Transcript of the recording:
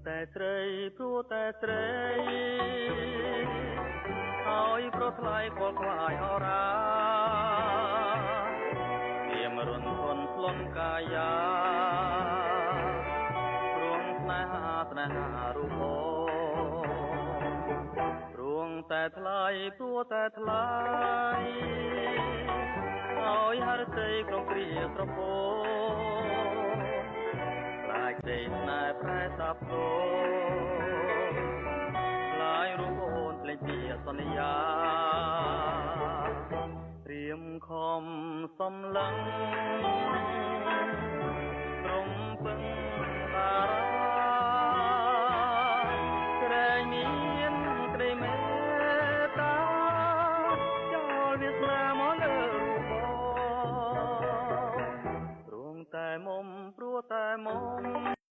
តែស្រី ព្រោះតែស្រី ហើយប្រថ្លៃខ្វល់ខ្វាយអរា ទៀមរុនធនស្លន់កាយា ព្រងស្នេហាស្នេហារូប ព្រងតែថ្លៃ ព្រោះតែថ្លៃ ហើយហរតីក្នុងគ្រាស្រពោ ខ្លាចទេស្នេហ៍ប្រែសាបសូ ខ្លាយរូបអូនភ្លេចពីសន្យា ត្រៀមខំសំឡឹងត្រំពឹង